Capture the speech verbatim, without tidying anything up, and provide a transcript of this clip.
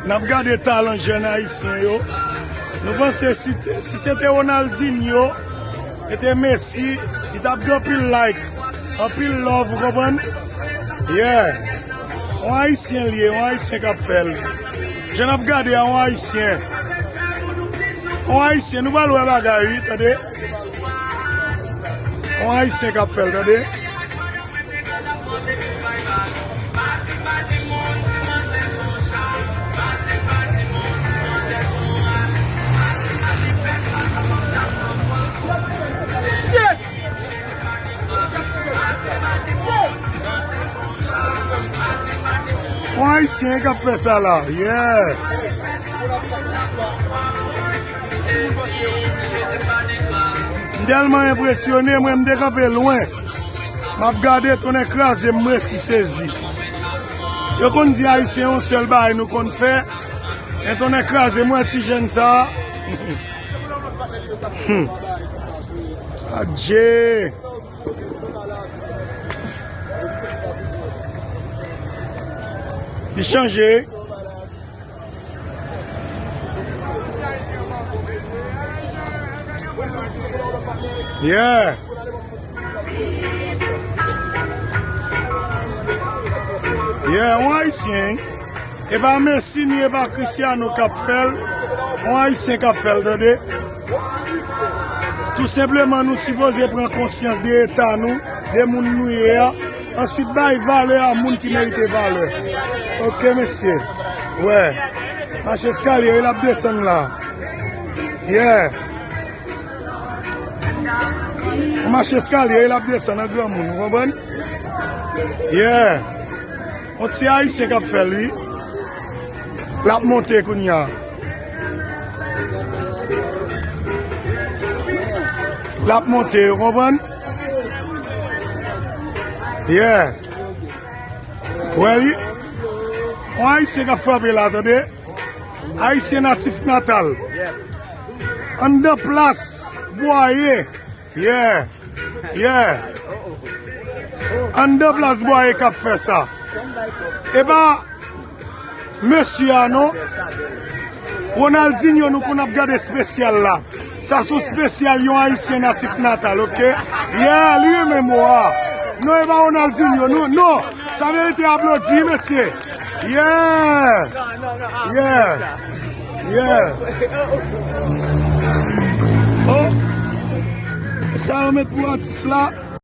N ap gade talan jèn ayisyen yo. Nou panse si te, si se te Ronaldinho, e te Messi, li t ap gen anpil like, anpil love, ou konprann? Yeah. On ayisyen li ye, on ayisyen k ap fè l. Jan n ap gade a, on ayisyen. On ayisyen, nou pral wè bagay, wi, tande. On ayisyen k ap fè l, tande. On ayisyen k ap fè sa la, yeah. M tèlman enpresyone, mwen m te kanpe lwen. M ap gade, tonnè kraze m, m resi sezi. Yo konn di ayisyen yon sèl bagay nou konn fè. Men tonnè kraze m, wè ti jèn sa. Hmm. Adje. Li chanje. Yeah. Yeah, on ayisyen. E pa Messi ni e pa Cristiano k ap fè l. On ayisyen k ap fè l, tande. Tou senpleman, nou sipoze pran konsyans de eta nou, de moun nou ye a. Answit, bay valè a moun ki merite valè. Ok, mesye. Wè. Mache eskalye, l ap desann la. Yeah. Mache eskalye, l ap desann an granmoun, ou konprann? Yeah. On ti ayisyen k ap fè l, wi. L ap monte kounye a. L ap monte, ou konprann? Yeah. Wè li. On ayisyen k ap frape la, tande. Ayisyen natif natal. Anndan plas Bwaye. Yeah. Yeah. Anndan plas Bwaye k ap fè sa. E pa mesye a non. Ronaldinho nou konn ap gade espesyal la. Sa se yon espesyal yon ayisyen natif natal, ok? Yeah, li renmen mo a. Non, e pa Ronaldinho, non, non. Sa merite aplodi, mesye. Yeah. Yeah. Yeah. Oh. Sa yo met pou atis la.